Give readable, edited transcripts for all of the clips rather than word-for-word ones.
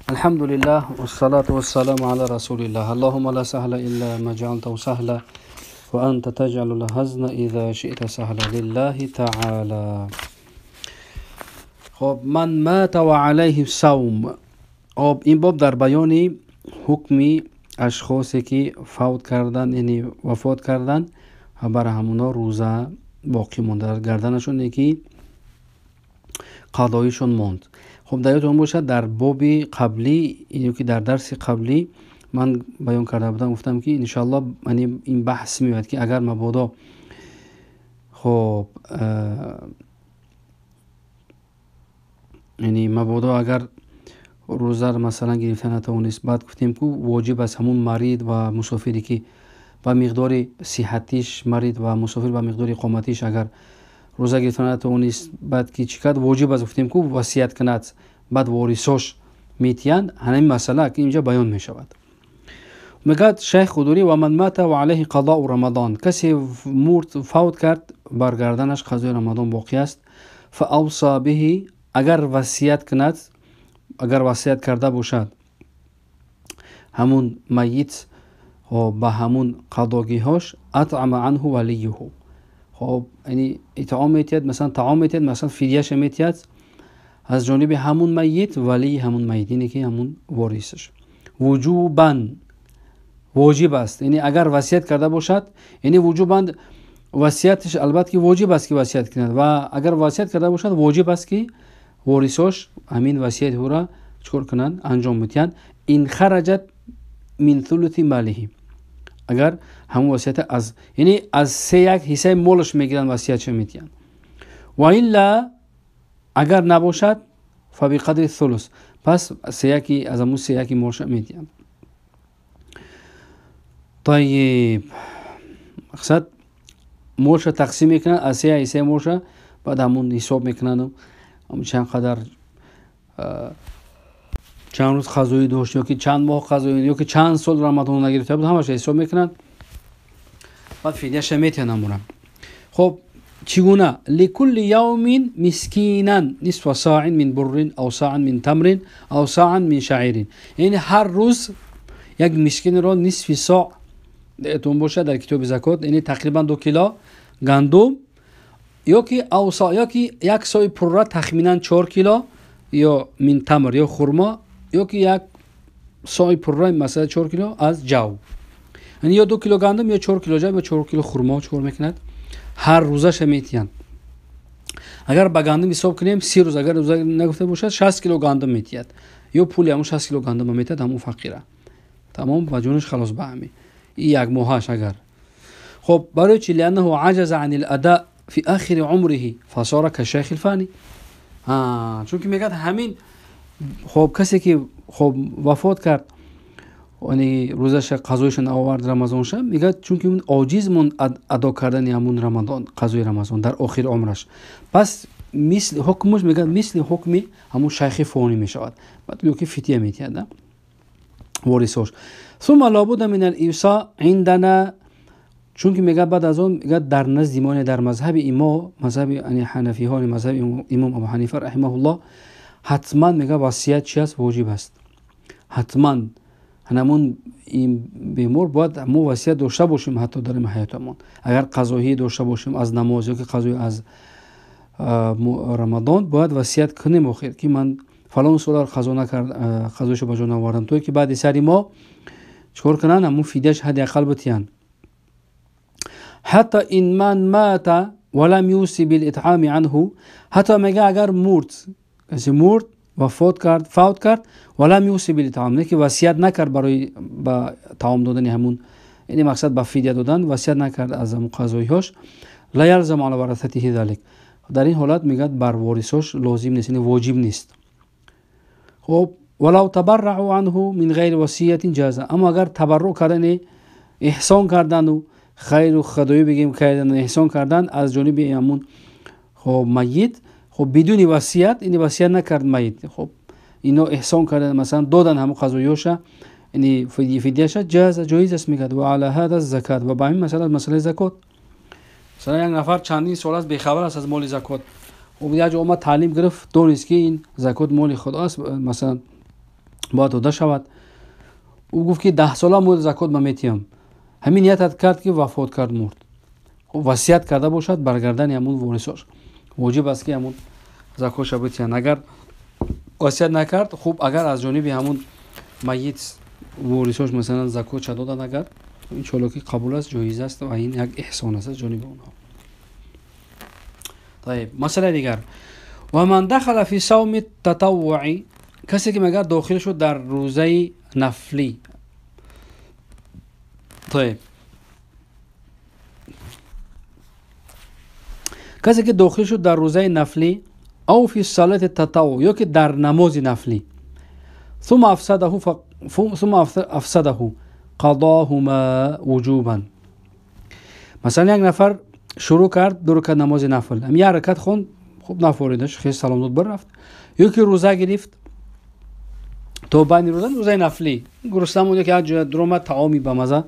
الحمد لله والصلاة والسلام على رسول الله. اللهم لا سهل إلا ما جعلته سهلا وأنت تجعل الحزن إذا شئت سهلا لله تعالى. خب من مات وعليه صوم. خب این باب در بیان حکم اشخاصی که فوت کردن، یعنی وفات کردن و برای همونا روزه باقی مونده در گردنشون، یکی قضایشون موند. خب در یادتون باشد در باب قبلی، اینو که در درس قبلی من بیان کرده بودم، گفتم که انشالله یعنی این بحث میاد که اگر مبادا خب یعنی مبادا اگر روزه مثلا گرفتن نتوانست، بعد گفتیم که واجب است همون مرید و مسافری که با مقدار صحتیش مرید و مسافر با مقدار اقامتیش اگر روزه گرفتن نتوانست، بعد که چی کرد واجب است گفتیم که وصیت کند، بعد وارثاش میتیند. همین مسئله که اینجا بیان میشود. میگه شیخ خدوری و من مات و علیه قضاء رمضان، کسی مرد فوت کرد بر گردنش قضای رمضان باقی است. فاوصى به، اگر وصیت کند، اگر وصیت کرده باشد همون میت به همون قضاگیهاش، اطعم عنه ولیه، خب یعنی اطعام میتید، مثلا طعام میتید، مثلا فدیهش میتید از جانب همون میت، ولی همون میت اینه که همون وارثش. وجوبا واجب است، یعنی اگر وصیت کرده باشد، یعنی وجوبا وصیتش البته که واجب است که وصیت کند، و اگر وصیت کرده باشد واجب است که وارثاش همین وصیت او را چکار کنند، انجام بدهند. این خرجت من ثلث ماله، اگر همون وصیت از یعنی از سه یک حصه مالش میگیرن وصیتش میدین. و الا اگر نباشد فبقدر ثلث، پس سه یکی از همون سه یکی مالش میدین. طیب مقصد مالش تقسیم میکنن از سه حصه مالش، بعد همون حساب میکنن و چند قدر چند روز قضایی داشت یا که چند ماه قضایی یا که چند سال رمضان نگرفته بود، همش حساب میکنن بعد فدیه‌اش میتن همونه. خب چگونه؟ لکل یوم مسکینا نصف صاع من بر او صاع من تمر او صاع من شعیر، یعنی هر روز یک مسکین را نصف صاع اتون باشه در کتاب زکات، یعنی تقریبا 2 کیلو گندم یا که او صاع یا که یک صاع پره تخمینا 4 کیلو یا من تمر یا خرما یا که یک صاع پره مثلا 4 کیلو از جو، یعنی یا 2 کیلو گندم یا 4 کیلو جو یا 4 کیلو خرما چکار میکند هر روزش میتین. اگر با گندم حساب کنیم 30 روز اگر روزه نگفته باشد 60 کیلو گندم میتید، یا پولی همون 60 کیلو گندم میتید همون فقیره، تمام و جونش خلاص به همین این یک ماهش. اگر خب برای چی؟ لانه عجز عن الاداء فی آخر عمره فصار كالشیخ الفانی. چون که میگه همین خب کسی که خب وفات کرد یعنی روزش قضایش آورد رمضانش، میگه چون که اون عاجز من ادا کردن همون رمضان قضای رمضان در آخر عمرش، پس مثل حکمش میگه مثل حکمی همون شیخ فانی میشود، بعد میگه که فدیه میتید وارثاش. ثم لابد من الایصاء عندنا، چون که میگه بعد از اون میگه در نزد ما در مذهب امام، مذهب یعنی حنفی ها، مذهب امام ابو حنیفه رحمه الله، حتما میگه وصیت چی است؟ واجب است. حتما همون این بیمار باید ما وصیت داشته باشیم حتی در حیاتمون، اگر قضایی داشته باشیم از نماز یا که قضایی از رمضان باید وصیت کنیم آخر که من فلان سال قضا نکرد قضایشو به جا نآوردم، تو که بعد سری ما چکار کنن همون فدیه‌اش حداقل بتیان. حتی این من مات ولم یوصی بالاطعام عنه، حتی میگه اگر مرد کسی مرد وفات کرد فوت کرد ولم یوصی بالاطعام، نه که وصیت نکرد برای با طعام دادن همون، یعنی مقصد با فدیه دادن وصیت نکرد از همون قضایی‌هاش، لا یلزم علی ورثته ذلک، در این حالت میگه بر وارثاش لازم نیست، یعنی واجب نیست. خب ولو تبرعوا عنه من غیر وصیت جاز، اما اگر تبرع کردن احسان کردن و خیر و خدایی بگیم کردن احسان کردن از جانب همون خب میت، خب بدون وصیت، یعنی وصیت نکرد میت، خب اینا احسان کردن مثلا دادن همون قضاییش، یعنی فدیه‌اش جاز جایز است میگه. و علی هذا الزکات، و با این مسئله زکات، مثلا یک نفر چندین سال است بیخبر است از مال زکات، خب یک جا اومد تعلیم گرفت، دونست که این زکات مال خداست، مثلا Бояд дода шавад. Ӯ гуфт ки 10 сола муд закот ма метиҳам. Ҳамин ниятат кард ки вафот кард, мурд. Хуб, васият карда бошад, баргардани ҳамун ворисош воҷиб аст ки ҳамун закотша битиҳанд. Агар васият накард, хуб, агар аз ҷониби ҳамун майит ворисош масалан закотша доданд, агар иншоалло ки қабул аст, ҷоиз аст ва ин як эҳсон аст аз ҷониби онҳо. Таиб, масъалаи дигар. Ва ман дахала фи савми татаввуи, касе ки магар дохил шуд дар рӯзаи нафлӣ. Таиб, касе ки дохил шуд дар рӯзаи нафлӣ, ав фи салати татавву, ё ки дар намози нафлӣ, сума афсадаҳу қадоҳума вуҷубан. Масалан, як нафар шурӯъ кард 2 ракат намози нафл, ҳам як ракат хонд, хуб нафоридаш, хел салом дод, бирафт. Ё ки рӯза гирифт, то байни рӯза, рӯзаи нафлӣ, гурусна монд, ё ки як ҷо дуромад таоми бамаза,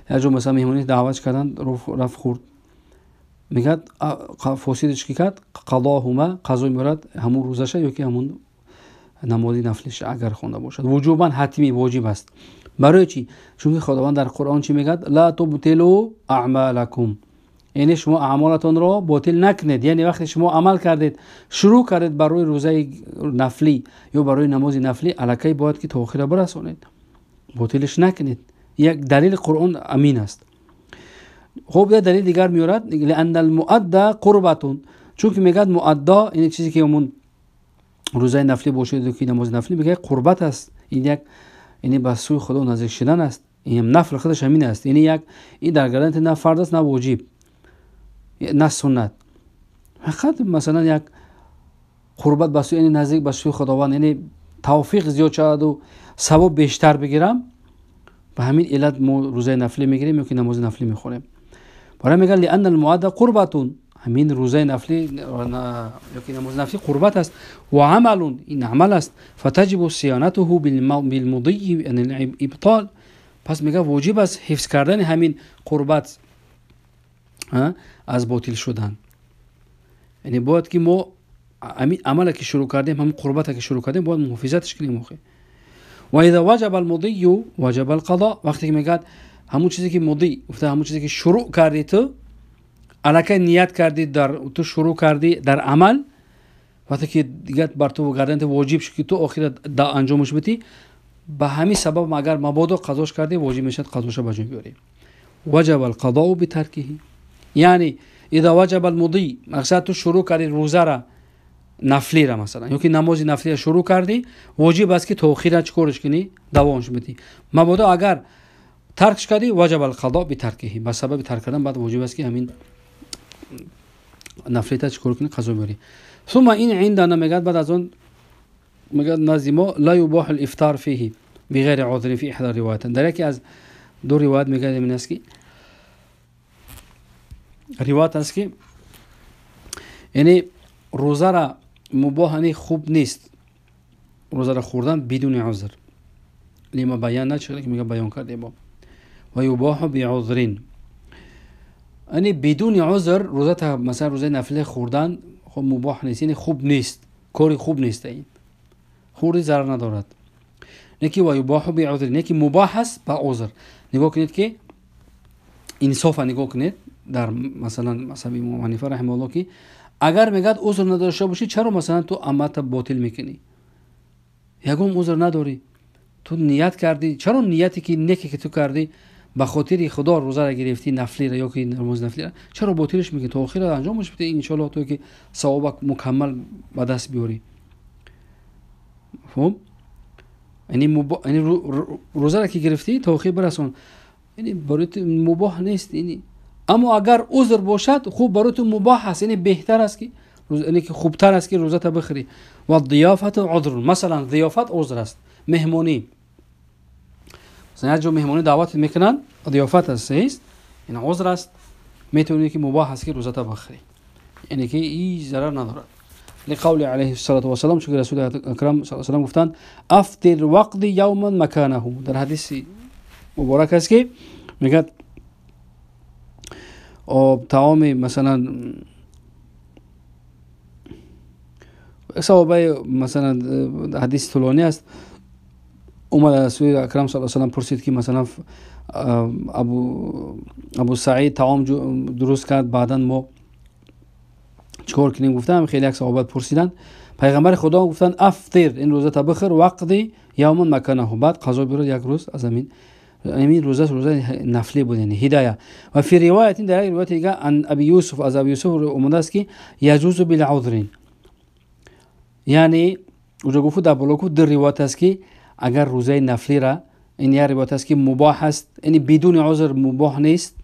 як ҷо масалан меҳмонӣ даъват карданд, рафт хӯрд. Мегӯяд фосидаш ки кард, қадоҳума, қазо меорад ҳамун рӯзаша ё ки ҳамун намози нафлиша агар хонда бошад. Вуҷубан ҳатмӣ воҷиб аст. Барои чӣ? Чунки Худованд дар Қуръон чӣ мегӯяд? Ла тубтилу аъмалакум, яъне шумо аъмолатонро ботил накунед. Яъне вақте шумо амал кардед, шурӯъ кардед барои рӯзаи нафлӣ ё барои намози нафлӣ, аллакай бояд ки то охира бирасонед, ботилш накунед. Як далели Қуръон амин аст. Хуб, як далели дигар меорад, лианна алмуадда қурбатун, чунки мегӯяд муаддо, яъне чизе ки ҳамун рӯзаи нафлӣ бошад ё ки намози нафлӣ, мегӯяд қурбат аст. Ин як, яъне ба сӯи Худо наздик шудан аст. Ин нафл худаш ҳамин аст. Яъне як, ин дар гарданти на фарз аст, на воҷиб, на суннат. Фақат масалан як қурбат ба сӯи, яъне наздик ба сӯи Худованд, яъне тавфиқ зиёд шаваду савоб бештар бигирам, ба ҳамин иллат мо рӯзаи нафлӣ мегирем ё ки намози нафлӣ мехонем. Барои мегӯяд лианна алмуадда қурбатун, ҳамин рӯзаи нафлӣ ё ки намози нафлӣ қурбат аст, ва амалун, ин амал аст, фатаҷибу сиёнатуҳу билмудийи ан ибтол. Пас мегӯяд воҷиб аст ҳифз кардани ҳамин қурбат аз ботил шудан. Яъне бояд ки мо ҳамин амале ки шурӯъ кардем, ҳамин қурбате ки шурӯъ кардем, бояд муҳофизаташ кунем. Охи ва иза ваҷаба алмудийю ваҷаба алқадо, вақте ки мегӯяд ҳамун чизе ки мудий гуфта, ҳамун чизе ки шурӯъ кардӣ ту, аллакай ният кардӣ, дар ту шурӯъ кардӣ дар амал, вақте ки дигар бар ту гарданти воҷиб шуд ки ту охира анҷомаш бидӣ, ба ҳамин сабаб агар мабодо қазош кардӣ, воҷиб мешавад қазоша ба ҷой биёрӣ. ваҷаба алқадоу битаркиҳи, яъне иза ваҷаба алмудий, мақсад ту шурӯъ кардӣ рӯзара нафлира масалан ё ки намози нафлира шурӯъ кардӣ, воҷиб аст ки то охира чӣ корш кунӣ, давомш бидӣ. Мабодо агар таркш кардӣ, ваҷаба алқадо битаркиҳи, ба сабаби тарк кардан баъд воҷиб аст ки ҳамин нафлита чӣ кор кунӣ, қазо биёрӣ. Сума ин индана, мегӯяд баъд аз он мегӯяд назди мо ла юбоҳу лифтар фиҳи биғайри узрин фи иҳда ривоятан. Дар яке аз ду ривоят мегӯяд ин аст ки ривоят аст ки яъне рӯзара мубоҳ, яъне хуб нест рӯзара хӯрдан бидуни узр, лима баянна, чӣ ки мегӯяд баён кардем мо, ва юбоҳу биузрин, яъне бидуни узр рӯзата масалан рӯзаи нафле хӯрдан хуб мубоҳ нест, яъне хуб нест, кори хуб нест, ин хӯрди зарар надорад. Не ки ва юбоҳу биузрин, не ки мубоҳ аст ба узр. Нигоҳ кунед ки инсофа нигоҳ кунед дар масалан мазҳаби имом Ҳанифа раҳимаҳуллоҳ, ки агар мегӯяд узр надошта бошӣ, чаро масалан ту амалта ботил мекунӣ? Ягон узр надорӣ, ту ният кардӣ, чаро нияте ки неке ки ту кардӣ ба хотири Худо рӯзара гирифтӣ, нафлира ё ки намози нафлира, чаро ботилш мекунӣ? То охира анҷомаш бидӣ иншоаллоҳ, то ки савоба мукаммал ба даст биёрӣ. Мафҳум? Яъне рӯзара ки гирифтӣ то охир бирасон, яъне барои ту мубоҳ нест. Яъне аммо агар узр бошад, хуб барои ту мубоҳ аст, яъне беҳтар аст ки, яъне ки хубтар аст ки рӯзата бихӯрӣ. Ва зиёфату узрун, масалан зиёфат узр аст, меҳмонӣ, масалан як ҷо меҳмонӣ даъват мекунанд, зиёфат аст, нест, ин узр аст, метавонӣ ки мубоҳ аст ки рӯзата бихӯрӣ, яъне ки ҳеҷ зарар надорад. لقول عليه الصلاة والسلام، چون رسول اکرم صلی الله علیه و سلم گفتند افطر وقت یوما مکانه. در حدیث مبارک است که میگه طعام مثلا صحابه، مثلا حدیث طولانی است، Омад расули акрам саллаллоҳу алайҳи васаллам пурсид, ки масалан Абу Саид таом дуруст кард, баъдан мо чикор кунем гуфтам. Хеле як саҳобат пурсиданд. Пайғамбари Худо гуфтанд: афтир, ин рӯзата бихӯр, вақди явман маканаҳу, баъд қазо бирод як рӯз аз ҳамин. Ҳамин рӯза рӯзаи нафлӣ буд, яъне ҳидая. Ва фи ривоятин, дар як ривояти дига, ан Аби Юсуф, аз Аби Юсуф омадааст, ки яҷузу билъузрин, яъне уҷо гуфту дар боло гуфт ду ривоят аст, ки агар рӯзаи нафлира, ин як ривоят аст, ки мубоҳ аст, яъне бидуни узр мубоҳ нест,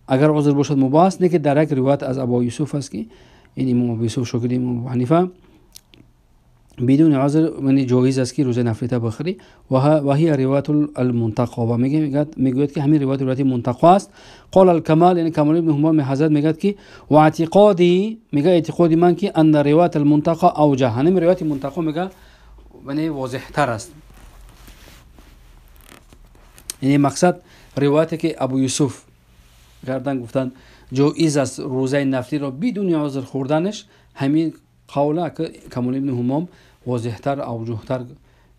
агар узр бошад мубоҳ аст. Лекин дар як ривоят аз Абу Юсуф аст, ки ин имом Абу Юсуф шогирди имом Абу Ҳанифа, бидуни узр яъне ҷоиз аст, ки рӯзаи нафлита бихӯрӣ. Ва ҳия ривояту алмунтақо, ва мегӯяд, ки ҳамин ривоят ривояти мунтақо аст. Қол алкамал, яъне Камол ибни Ҳумом ҳазрат мегӯяд, ки ва эътиқоди, мега эътиқоди ман, ки анна ривоят алмунтақо авҷаҳ, ҳамин ривояти мунтақо мега яъне возеҳтар аст. Яъне мақсад ривояте, ки Абу Юсуф гардан гуфтанд, ҷоиз аст рӯзаи нафлиро бидуни узр хӯрданаш, ҳамин қавла Камол ибни Ҳумом возеҳтар, авҷуҳтар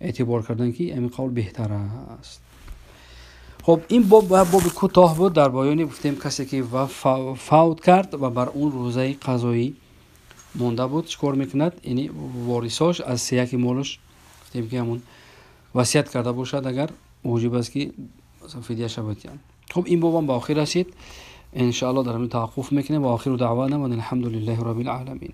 эътибор кардан, ки ҳамин қавл беҳтар аст. Хоб, ин боб боби кӯтоҳ буд дар баёни, гуфтем, касе ки фавт кард ва бар он рӯзаи қазоӣ монда буд, чӣ кор мекунад? Яъне ворисош аз сеяки молаш, гуфтем, ки ҳамон васият карда бошад, агар воҷиб аст, ки фидияша бидиҳанд. Хуб, ин бобам ба охир расид. Иншаалло дар ҳамин таваққуф мекунем. Ва охиру даъвана ва алҳамду лиллаҳи роббил оламин.